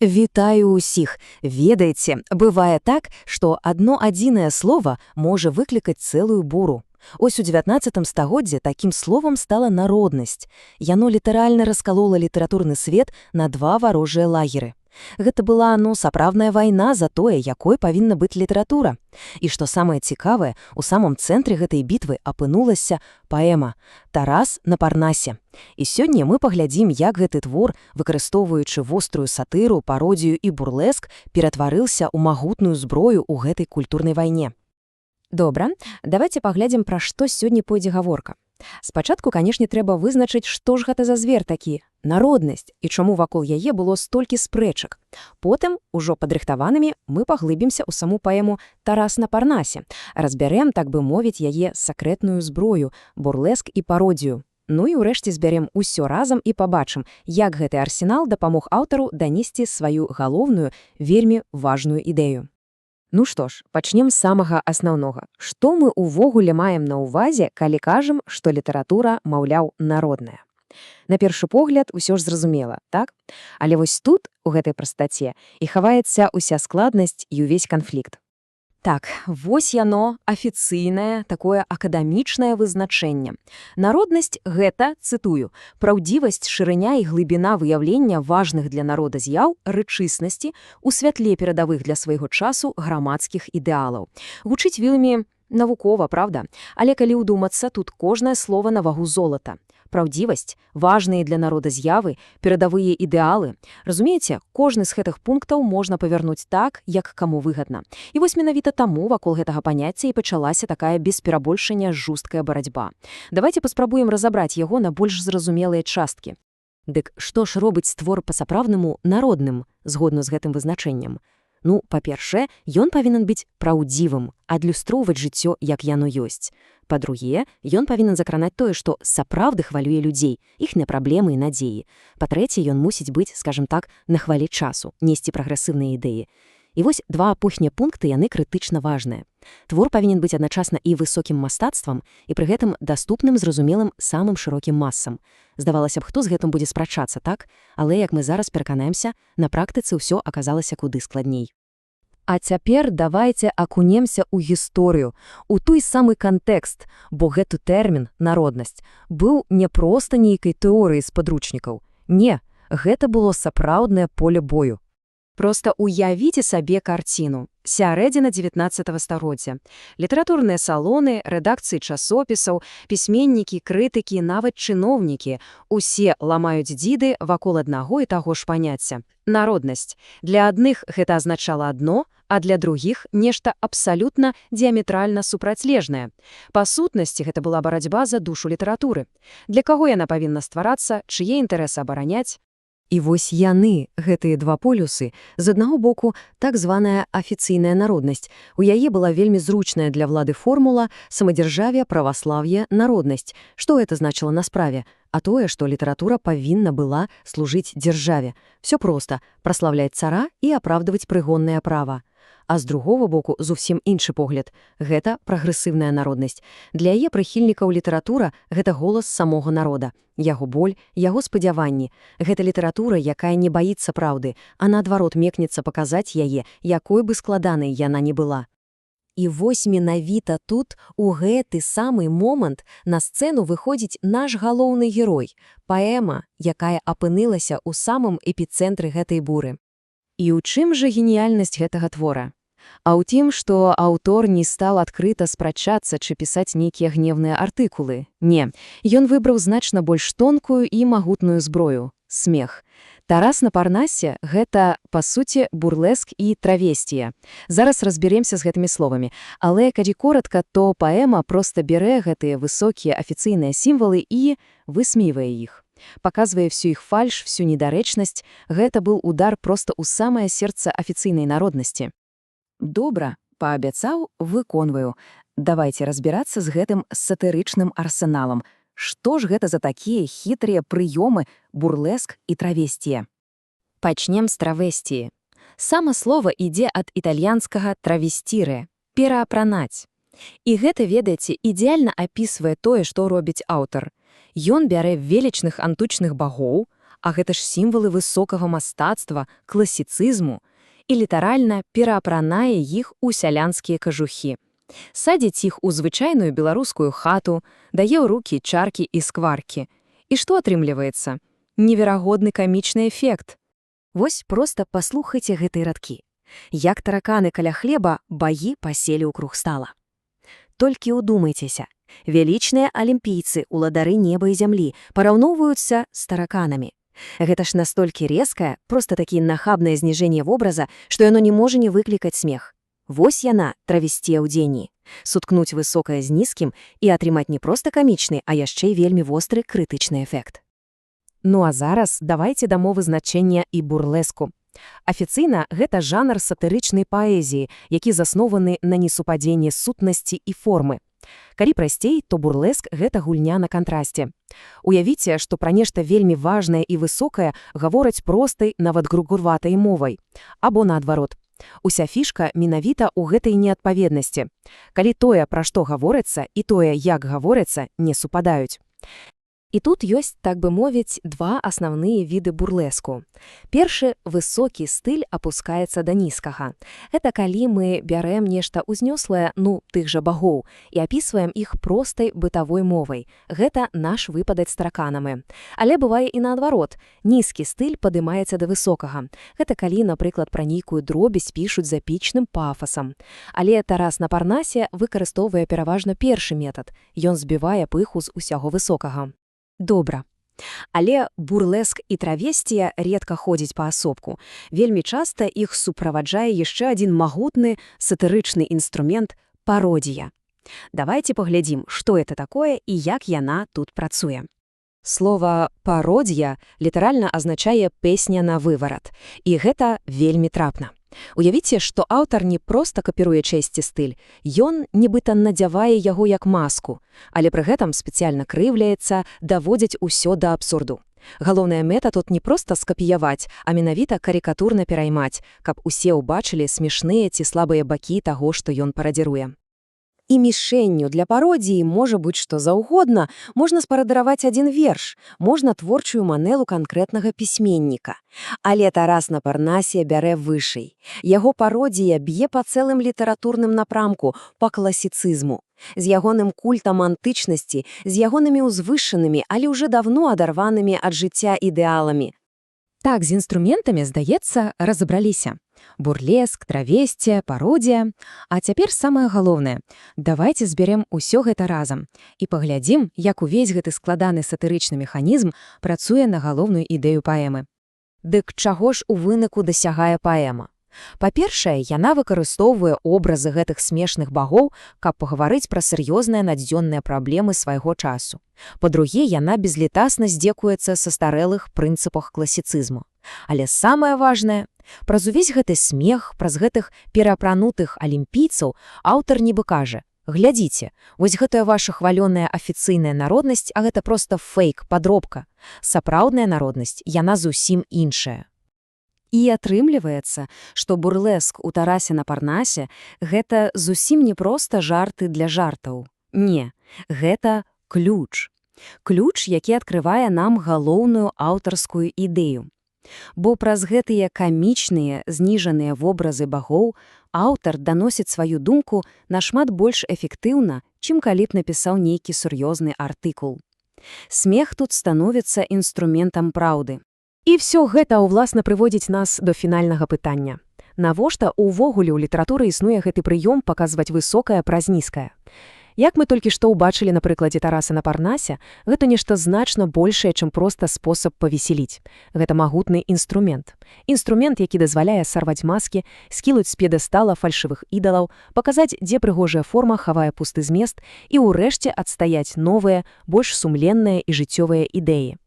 Вітаю усіх! Ведаеце, бывае так, што адно адзінае слово можа выклікаць цэлую буру. Ось у 19 стагоддзе такім словам стала народнасць. Яно літаральна раскалола літаратурны свет на два варожыя лагеры. Гэта была, ну, сапраўдная вайна за тое, якой павінна быць літаратура. І што самае цікавае, у самым цэнтры гэтай бітвы апынулася паэма «Тарас на Парнасе». І сёння мы паглядзім, як гэты твор, выкарыстоўваючы вострую сатыру, пародію і бурлеск, ператварыўся ў магутную зброю ў гэтай культурнай вайне. Добра, давайте паглядзім, пра што сёння пойдзе гаворка. Спачатку, канешне, трэба вызначыць, што ж гэта за звер такі, народнасць, і чаму вакол яе было столькі спрэчак. Потым, ужо падрыхтаванымі, мы паглыбімся ў саму паэму «Тарас на Парнасе», разбярэм, так бы мовіць, яе сакрэтную зброю, бурлеск і пародію. Ну і ўрэшце збярэм усё разам і пабачым, як гэты арсенал дапамог аўтару данесці сваю галоўную, вельмі важную ідэю. Ну што ж, пачнем з самага асноўнога. Што мы ўвогуле маем на ўвазе, калі кажам, што літаратура, маўляў, народная? На першы погляд, усё ж зразумела, так? Але вось тут, у гэтай прастаце, і хаваецца ўся складнасць і ўвесь канфлікт. Так, вось яно, афіцыйнае, такое акадэмічнае вызначэнне. Народнасць гэта, цытую, праўдзівасць, шырыня і глыбіна выяўлення важных для народа з'яў, рэчыснасці у святле перадавых для свайго часу грамадскіх ідэалаў. Гучыць вельмі навукова, правда? Але калі ўдумацца, тут кожнае слово на вагу золата. Праўдзівасць, важныя для народа з'явы, перадавыя ідэалы. Разумееце, кожны з гэтых пунктаў можна павярнуць так, як каму выгадна. І вось менавіта таму вакол гэтага паняцця і пачалася такая без перабольшання жорсткая барацьба. Давайте паспрабуем разабраць яго на больш зразумелыя часткі. Дык што ж робіць твор па-сапраўднаму народным, згодна з гэтым вызначэннем? Ну, па-першае, ён павінен быць праўдзівым, адлюстроўваць жыццё, як яно ёсць. Па-другія, ён павінен закранаць тое, што сапраўды хвалюе людзей, іхныя праблемы і надзеі. Па-трэцяе, ён мусіць быць, скажем так, на хвалі часу, несці прагрэсіўныя ідэі. І вось два апошнія пункты, яны крытычна важныя. Твор павінен быць адначасна і высокім мастацтвам, і пры гэтым даступным, зразумелым самым шырокім масам. Здавалася б, хто з гэтым будзе спрачацца, так? Але, як мы зараз пераканаемся, на практыцы ўсё аказалася куды складней. А цяпер давайте акунемся ў гісторыю, у той самы кантэкст, бо гэты тэрмін народнасць быў не проста нейкай тэорыяй з падручнікаў. Не, гэта было сапраўднае поле бою. Проста уявіце сабе карціну. Сярэдзіна 19 стагоддзя. Літаратурныя салоны, рэдакцыі часопісаў, пісьменнікі, крытыкі, нават чыноўнікі – усе ламаюць дзіды вакол аднаго і таго ж паняцця – народнасць. Для адных гэта азначала адно, а для другіх нешта абсалютна дыяметральна супрацьлежнае. Па сутнасці гэта была барацьба за душу літаратуры. Для каго яна павінна стварацца, чые інтарэсы абараняць? І вось яны, гэтыя два полюсы, з аднаго боку, так званая афіцыйная народнасць. У яе была вельмі зручная для ўлады формула самадзяржаве, праваслаўе, народнасць. Што гэта значыла на справе? А тое, што літаратура павінна была служыць дзяржаве. Всё проста – праслаўляць цара і апраўдваць прыгоннае права. А з другого боку зусім іншы погляд. Гэта прагрэсіўная народнасць. Для яе прыхільнікаў літаратура – гэта голас самога народа, яго боль, яго спадзяванні. Гэта літаратура, якая не баіцца праўды, а наадварот мекнецца паказаць яе, якой бы складанай яна не была. І вось менавіта тут, у гэты самы момант, на сцэну выходзіць наш галоўны герой, паэма, якая апынулася ў самым эпіцэнтры гэтай буры. І ў чым жа геніяльнасць гэтага твора? А ў тым, што аўтор не стаў адкрыта спрачацца ці пісаць нейкія гневныя артыкулы. Не, ён выбраў значна больш тонкую і магутную зброю – смех. «Тарас на Парнасе» – гэта, па суці, бурлеск і травестія. Зараз разбярэмся з гэтымі словамі. Але, калі коратка, то паэма проста бярэ гэтыя высокія афіцыйныя сімвалы і высмейвае іх. Паказвае всю іх фальш, всю недарэчнасць. Гэта быў удар проста ў самае сэрца афіцыйнай народнасці. Добра, паабяцаў, выконваю. Давайте разбірацца з гэтым сатырычным арсеналам. Што ж гэта за такія хітрыя прыёмы, бурлеск і травестія? Пачнем з травестіі. Сама слово ідзе ад італьянскага травесціре – пераапранаць. І гэта, ведаеце, ідэальна апісвае тое, што робіць аўтар. Ён бярэ велічных антычных багоў, А гэта ж сімвалы высокага мастацтва, класіцызму, і літаральна пераапранае іх у сялянскія кажухі. Садзіць іх у звычайную беларускую хату, дае ў рукі чаркі і скваркі. І што атрымліваецца? Неверагодны камічны эфект. Вось проста паслухайце гэтыя радкі. Як тараканы каля хлеба, багі паселі ў круг стала. Толькі ўдумайцеся. Велічныя алімпійцы, уладары неба і зямлі, параўноўваюцца з тараканамі. Гэта ж настолькі рэзкае, проста-такі нахабнае зніжэнне вобраза, што яно не можа не выклікаць смех. Вось яна, травестія ў дзеянні. Суткнуць высокае з нізкім і атрымаць не проста камічны, а яшчэ і вельмі востры крытычны эфект. Ну а зараз давайте дамо вызначэнне і бурлеску. Афіцыйна гэта жанр сатырычнай паэзіі, які заснованы на несупадзенні сутнасці і формы. Калі прасцей, то бурлеск гэта гульня на кантрасце. Уявіце, што пра нешта вельмі важнае і высокае гавораць простай, нават грубаватай мовай. Або наадварот. Уся фішка менавіта ў гэтай неадпаведнасці. Калі тое, пра што гаворыцца, і тое, як гаворыцца, не супадаюць. І тут ёсць, так бы мовіць, два асноўныя віды бурлеску. Першы — высокі стыль апускаецца да нізкага. Гэта калі мы бярэм нешта ўзнёслае, ну, тых жа багоў, і апісваем іх простай бытавой мовай. Гэта наш выпадак з тараканамі. Але бывае і наадварот. Нізкі стыль падымаецца да высокага. Гэта калі, напрыклад, пра нейкую дробязь пішуць з эпічным пафасам. Але Тарас на Парнасе выкарыстоўвае пераважна першы метад. Ён збівае пыху з усяго высокага. Добра. Але бурлеск і травестія редка ходзяць паасобку. Вельмі часта іх суправаджае яшчэ адзін магутны сатырычны інструмент — пародія. Давайте паглядзім, што это такое і як яна тут працуе. Слова «пародія» літаральна азначае «песня на выварат». І гэта вельмі трапна. Уявіце, што аўтар не проста капіруе чэйсьці стыль, ён нібыта надзявае яго як маску, але пры гэтым спецыяльна крыўляецца, даводзіць усё да абсурду. Галоўная мэта тут не проста скапіяваць, а менавіта карыкатурна пераймаць, каб усе ўбачылі смешныя ці слабыя бакі таго, што ён парадзіруе. І мішэнню для пародіі можа быць што заўгодна, можна спарадыраваць адзін верш, можна творчую манеру канкрэтнага пісьменніка. Але Тарас на Парнасе бярэ вышэй. Яго пародія б'е па цэлым літаратурным напрамку, па класіцызму. З ягоным культам антычнасці, з ягонымі ўзвышанымі, але ўжо даўно адарванымі ад жыцця ідэаламі. Так, з інструментамі, здаецца, разабраліся. Бурлеск, травестія, пародія. А цяпер самае галоўнае. Давайте збярем усё гэта разам і паглядзім, як увесь гэты складаны сатырычны механізм працуе на галоўную ідэю паэмы. Дык чаго ж у выніку дасягае паэма? Па-першае, яна выкарыстоўвае образы гэтых смешных багоў, каб пагаварыць пра сур'ёзныя надзённыя праблемы свайго часу. Па-друге, яна безлітасна здзекуецца са старэлых прынцыпах класіцызму. Але самае важнае, праз увесь гэты смех, праз гэтых пераапранутых алімпійцаў аўтар нібы кажа: «Глядзіце, вось гэтая ваша хвалёная афіцыйная народнасць, а гэта проста фэйк, падробка. Сапраўдная народнасць, яна зусім іншая». І атрымліваецца, што бурлеск у Тарасе на Парнасе гэта зусім не проста жарты для жартаў. Не, гэта ключ. Ключ, які адкрывае нам галоўную аўтарскую ідэю. Бо праз гэтыя камічныя, зніжаныя вобразы багоў аўтар даносіць сваю думку нашмат больш эфектыўна, чым калі б напісаў нейкі сур'ёзны артыкул. Смех тут становіцца інструментам праўды. І ўсё гэта ўласна прыводзіць нас до фінальнага пытання. Навошта ўвогуле ў літаратуры існуе гэты прыём паказваць высокае праз нізкае? Як мы толькі што ўбачылі на прыкладзе Тараса на Парнасе, гэта нешта значна большае, чым проста спосаб павесяліць. Гэта магутны інструмент. Інструмент, які дазваляе сарваць маскі, скінуць з п'едэстала фальшывых ідалаў, паказаць, дзе прыгожая форма хавае пусты змест і ўрэшце адстаяць новыя, больш сумленныя і жыццёвыя ідэі.